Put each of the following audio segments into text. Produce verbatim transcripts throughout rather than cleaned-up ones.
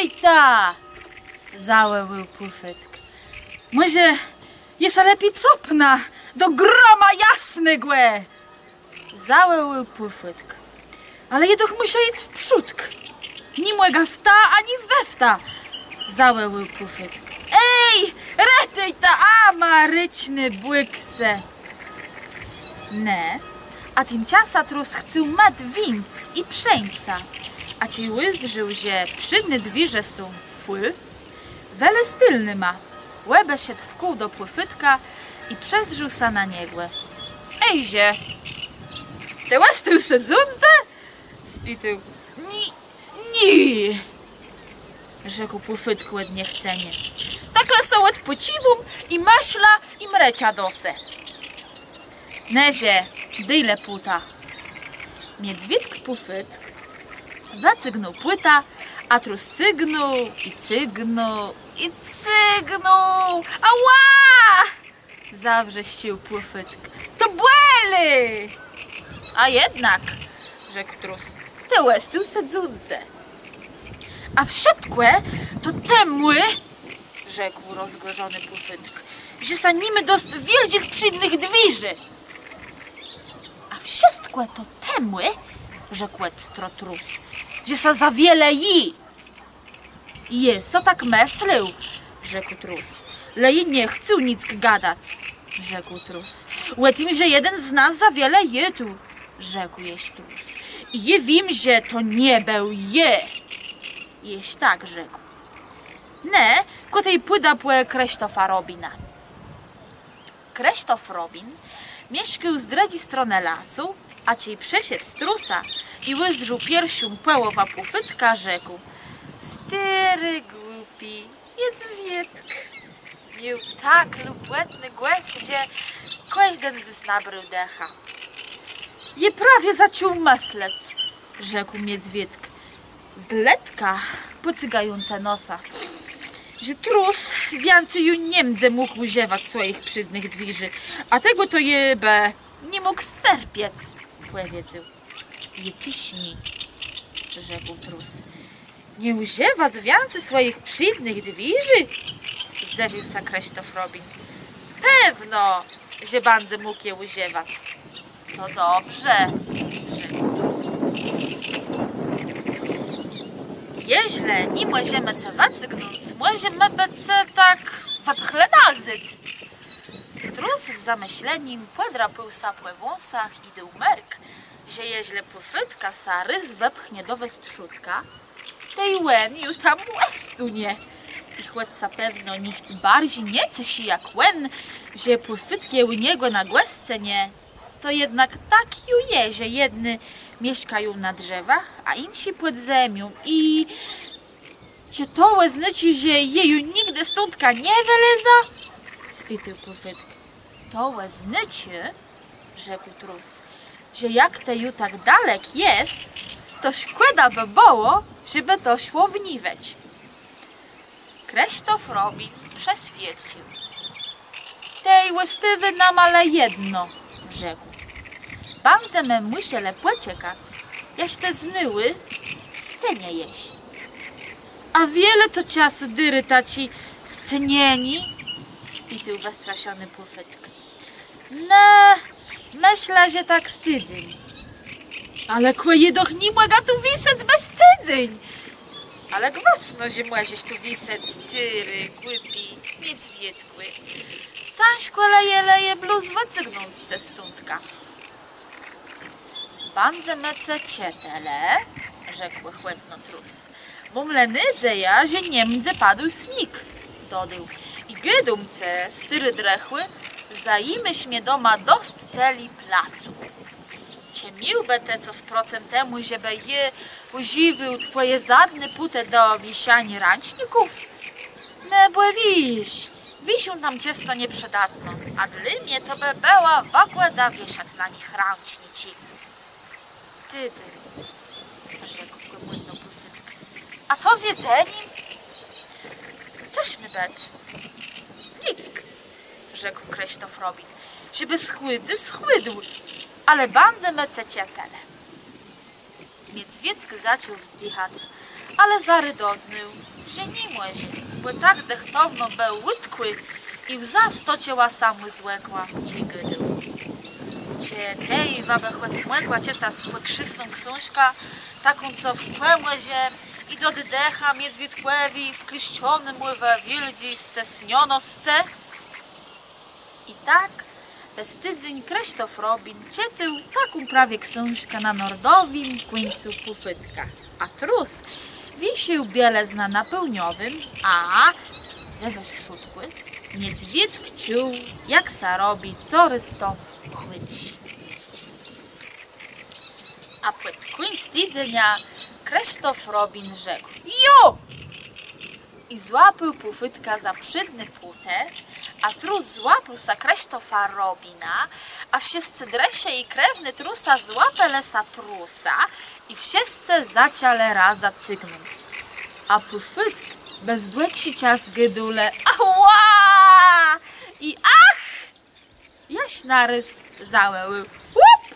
Ej ta! Zawòłôł Pùfôtk. Mòże jô sã lepi copnã do groma jasnégò? Zawòłôł Pùfôtk. Ale jô doch mùszã jic w przódk. Ni mògã w tã ani we w tã. Zawòłôł Pùfôtk. Ej, retëj ta amarëczné bùksë. Në, a timczasã Trus chcôł mat wińc i przeńc sã, a czej ùzdrzôł, że przédné dwiérze są fùl, wëlôzł tylnyma, òbeszedł wkół do Pùfôtka i przezdrzôł sã na niegò. Ejże, të òstôł sedzący? Spitôł. Ni, ni, rzekł Pùfôtk òd niechceniô. Tak le so òdpòcziwóm i mëszlã i mrëczã do se. Nëże, dôj le pòtã. Miedzwiôdk Pùfôtk wëcygnął pòtã, a Trus cygnął i cygnął i cygnął. Ała! Zawrzeszczôł Pùfôtk. To bòli! A jednak, rzekł Trus, të òstôł sedzący. A wszëtkò to temù, rzekł rozgòrzony Pùfôtk, że sã ni mô dosc wiôldżich przédnëch dwiérzi. A wszëtkò to temù, rzekł òstro Trus, że sã za wiele jé. Jô so tak mëslôł, rzekł Trus. Le jô nie chcôł nick gadac, rzekł Trus. Ò tim, że jeden z nas za wiele jôdł, rzekł jesz Trus. I jô wiém, że to nie béł jô. Jesz tak rzekł. Në, kò tej pùdã pò Krësztofa Robina. Krësztof Robin mieszkôł z drëdżi stronë lasu, a czej przëszedł z Trusã i ùzdrzôł pierszą pòłowã Pùfôtka, rzekł: Stôri, głupi miedzwiôdk. Miôł tak lubòtny głos, że kòżden z nas nabrôł dëcha. Jô prawie zaczął mëslec, rzekł miedzwiôdk, z letka pòcygającë nosã, że Trus wiãcy ju nie mdze mógł ùżëwac swòjich przédnëch dwiérzi, a tegò to jô bë ni mógł scerpiec, pòwiedzôł. Jô téż nié, rzekł Trus. Nie ùżëwac wiãcy swòjich przédnëch dwiérzi? Zdzëwił sã Krësztof Robin. Pewno, że bãdze mógł je ùżëwac. To dobrze, rzekł Trus. Jeżlë ni mòżemë ce wëcygnąc, mòżemë bë ce tak wëpchnąc nazôd. Trus w zamëszlenim pòdrapôł sã pò wąsach i dôł merk, że jeżlë Pùfôtka sã rôz wëpchnie do westrzódka, tej òn ju tam òstónie. I chòc zapewno nicht barżi nie ceszi jak òn, że Pùfôtk je ù niegò na gòscënie, to jednak tak ju je, że jedny mieszkają na drzewach, a jinszi pòd zemią i... Czë to òznôczô, że jô ju nigdë stądka nie wëlezã? Spitôł Pùfôtk. To òznôczô, rzekł Trus, że jak të ju tak dalek jes, to szkòda bë bëło, żebë to szło wniwecz. Krësztof Robin przëswiôdcził. Tej òstôwô nama le jedno, rzekł. Bãdzemë mùszelë pòczekac, jaż të znôwù scëniejesz. A wiele to czasu dérô taczé scënienié? Spitôł wëstraszony Pùfôtk. Në, mëszlã, że tak z tidzéń. Ale kò jô doch ni mògã tu wisec bez tidzéń. Ale gwësno, że mòżesz tu wisec, stôri, głupi miedzwiôdkù. Cãżkò le je, le je blós wëcygnąc ce stądka. Bãdzemë ce czëtelë, rzekł òchòtno Trus. Móm le nôdzejã, że nie mdze padôł sniég, dodôł. I gôdóm ce, stôri drëchù, zajimôsz mie doma dosc tëli placu. Czë miôłbë të co procëm temù, żebë jô ùżiwôł twòje zadné pùtë do wieszaniô rãczników? Në bò wiész, wiszą tam czãsto nieprzëdatno, a dlô mie to bë bëła wëgòda wieszac na nich rãczniczi. Tidzéń, rzekł gòmòtno Pùfôtk. A co z jedzenim? Cëż mô bëc? Nick, rzekł Krësztof Robin. Żebë schùdzy schùdł, ale bãdzemë ce czëtelë. Miedzwiôdk zaczął wzdichac, Ale zarô doznôł, że ni mòże, bò tak dëchtowno béł ùtkłi i łza stoczëła sã mù z òka, czej gôdôł. Czë tej wa bë chòc mògła czëtac pòkrzésną ksążkã, taką, co wspòmòże i dodô dëcha miedzwiôdkòwi, skliszczonémù we wiôldżi scësnionoscë? I tak bez tidzéń Krësztof Robin czëtôł taką prawie ksążkã na nordowim kùńcu pùfôtka. A Trus wiesził bielëznã na pôłniowim, a we westrzódkù niedzwiôdk czuł, jak sã robi corôz to chùtszi. A pòd kùńc tidzenia Krësztof Robin rzekł: „Jo!” I złapôł pùfôtka za przédné płëtë, a Trus złapôł sã Krësztofa Robina, a wszëscë drëszë i krewny Trusa złapelë sã Trusa i wszëscë zaczãlë razã cygnąc. A pùfôtk bez dłëgszi czas gôdôł le: „Ała!” i „Ach!” Jaż narôz zawòłôł: „Łup!”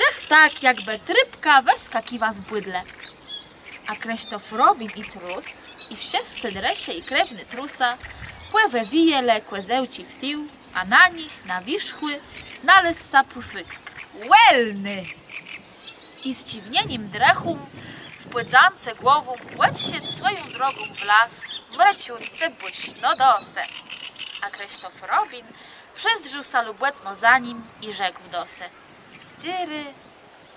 Dëcht tak, jakbë trôpka wëskakiwa z bùdlë. A Krësztof Robin i Trus, i wszëscë drëszë i krewny Trusa pòwëwijelë kòzełczi w tił, a na nich, na wiérzchù, nalôzł sã pùfôtk. Wòlny! I z cziwnienim drëchóm, w pòdzãce głową, òdszedł swòją drogą w las, mrëczącë bùszno do se. A Krësztof Robin przezdrzôł sã lubòtno za nim i rzekł do se: „Stôri,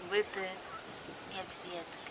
głupi miedzwiôdk”.